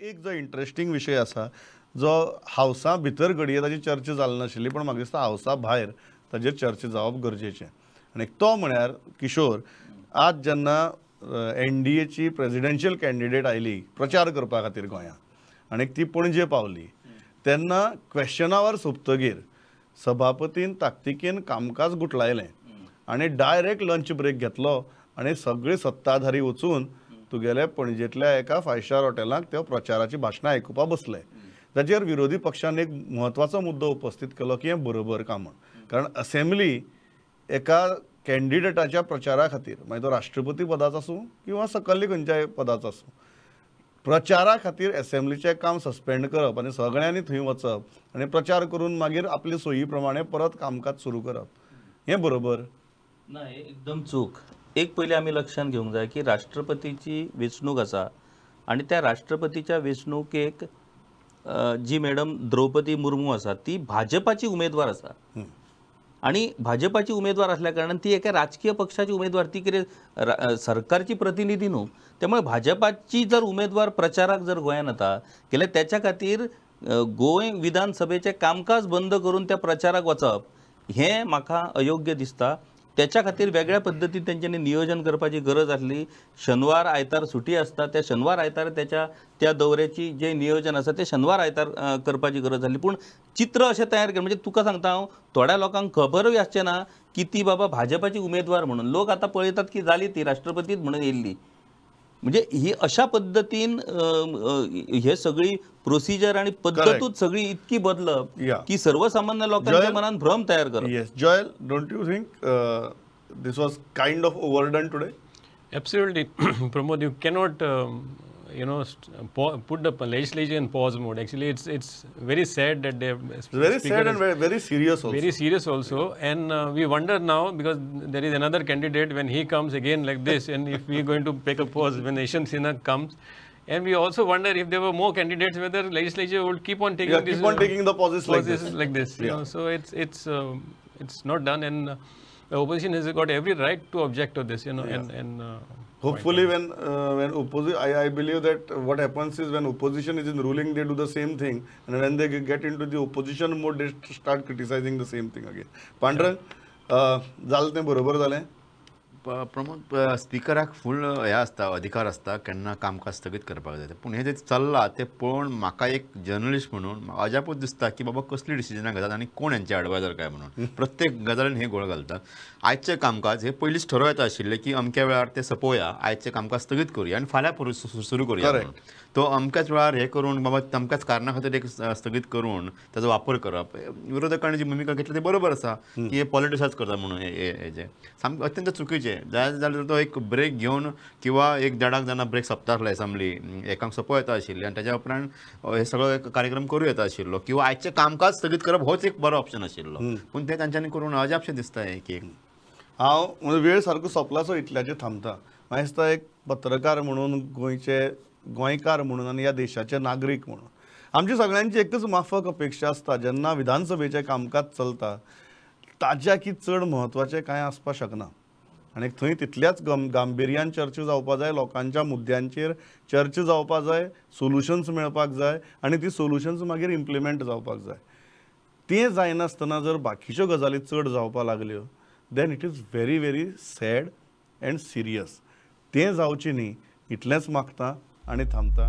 एक जो इंट्रस्टिंग विशय आसा जो हावसा भितर घडये ताची चर्चा जाली नाशिल्ली, पण म्हाका दिसता हावसा भायर ताजेर चर्चा जावप गरजेचें. आनी तो म्हळ्यार किशोर, आज जेन्ना एनडीएची प्रेजिडेन्शियल कॅन्डिडेट आयली प्रचार करपा खातीर गोंयांत आनी ती पणजे पावली तेन्ना क्वेश्चन our सोंपतगीर सभापतीन ताकतिकेन कामकाज गुटलायलें आनी डायरेक्ट लंच ब्रेक घेतलो आनी सगळे सत्ताधारी वचून तुगेले पणजेंतल्या एका फायव स्टार हॉटेलाक ते प्रचाराची भाशणां आयकुपा बसले. ताचेर विरोधी पक्षान एक म्हत्वाचो मुद्दो उपस्थीत केलो की हें बरोबर का म्हण, कारण असेंब्ली एका कॅन्डिडेटाच्या प्रचारा खातीर, मागीर तो राष्ट्रपती पदाचो आसूं किंवा सकल्ली खंयच्याय पदाचो आसूं, प्रचारा खातीर असेंब्लीचें काम सस्पेंड करप आनी सगळ्यांनी थंय वचप आनी प्रचार करून मागीर आपले सोयी प्रमाणे परत कामकाज सुरू करप, हें बरोबर ना, हे एकदम चूक. एक पयलीं आमी लक्षांत घेवंक जाय की राष्ट्रपतीची वेंचणूक आसा आनी त्या राष्ट्रपतीच्या वेंचणुकेक जी मॅडम द्रौपदी मुर्मू आसा ती भाजपाची उमेदवार आसा आनी भाजपाची उमेदवार असल्या कारणान ती एका राजकीय पक्षाची उमेदवार, ती कितें सरकारची प्रतिनिधी न्हू. त्यामुळे भाजपाची जर उमेदवार प्रचाराक जर गोंयांत येता जाल्यार त्याच्या खातीर गोंय विधानसभेचें कामकाज बंद करून त्या प्रचाराक वचप हें म्हाका अयोग्य दिसता. त्याच्या खातीर वेगळ्या पद्दतीन तेंच्यांनी नियोजन करपाची गरज आसली. शनिवार आयतार सुटी आसता, त्या शनिवार आयतार त्याच्या त्या दौऱ्याची जें नियोजन आसा तें शनिवार आयतार करपाची गरज आसली. पूण चित्र अशें तयार केलें, म्हणजे तुका सांगता हांव, थोड्या लोकांक खबरूय आसचें ना की ती बाबा भाजपाची उमेदवार म्हणून. लोक आतां पळयतात की जाली ती राष्ट्रपतीच म्हणून येयल्ली. म्हणजे ही अशा पद्दतीन हे सगळी प्रोसिजर आणि पद्धतूच सगळी इतकी बदलप की सर्वसामान्य लोकांच्या मनात भ्रम तयार करप. Yes Joel, don't you think this was kind of overdone today? Absolutely Pramod, you cannot you know put the legislature in pause mode. Actually it's very sad that they have, very sad and very serious also, very serious also. And we wonder now, because there is another candidate, when he comes again like this, and if we are going to take a pause when Yashwant Sinha comes. And we also wonder if there were more candidates, whether legislature would keep on taking this, keep on taking the pauses like this, you know. So it's not done, and the opposition has got every right to object to this, you know. And hopefully when opposition, I believe that what happens is when opposition is in ruling, they do the same thing, and when they get into the opposition mode, they start criticizing the same thing again. Pandurang, जालें तें बरोबर जालें? प्रमोद, स्पिकराक फूल हें आसता, अधिकार आसता केन्ना कामकाज स्थगीत करपाक जाय. पूण हें जें चल्लां तें पळोवन म्हाका एक जर्नलिस्ट म्हणून अजापूच दिसता की बाबा कसलीं डिसिजनां घेतात आनी कोण हेंचे एडवायजर काय म्हणून. प्रत्येक गजालीन हे गोळ घालता. आयचें कामकाज हें पयलींच ठरोवं येता आशिल्लें की अमक्या वेळार तें सोंपोवया, आयचें कामकाज स्थगीत करुया आनी फाल्यां सुरू करुया. तो अमक्याच वेळार हें करून बाबा अमक्याच कारणा खातीर एक स्थगीत करून ताजो वापर करप, विरोधकांनी जी भुमिका घेतली ती बरोबर आसा की हे पॉलिटिसायज करता म्हणून हेजें सामकें अत्यंत चुकीचें. जाय जाल्यार तो एक ब्रेक घेवन किंवा एक देडाक जाणां ब्रेक सोंपता आसलो एसेंब्ली एकांक सोंपो येता आशिल्ली आनी ताज्या उपरांत हे सगळो एक कार्यक्रम करूं येता आशिल्लो, किंवा आयचें कामकाज स्थगीत करप होच एक बरो ऑप्शन आशिल्लो. पूण तें तांच्यांनी करून अजापशें दिसता हें की हांव वेळ सारको सोंपला सो इतल्याचेर थांबता. म्हाका दिसता एक पत्रकार म्हणून, गोंयचे गोंयकार म्हणून आनी ह्या देशाचे नागरीक म्हणून आमची सगळ्यांची एकच माफक अपेक्षा आसता, जेन्ना विधानसभेचें कामकाज चलता ताज्या की चड म्हत्वाचें कांय आसपाक शकना. आनी थंय तितल्याच गांभिर्यान चर्चा जावपा जाय, लोकांच्या मुद्द्यांचेर चर्चा जावपा जाय, सोल्युशन्स मेळपाक जाय आनी ती सोल्युशन्स मागीर इम्प्लिमेंट जावपाक जाय. तें जायनासतना जर बाकीच्यो गजाली चड जावपाक लागल्यो then it is very very sad and serious. तें जावचें न्ही इतलेंच मागता आनी थांबता.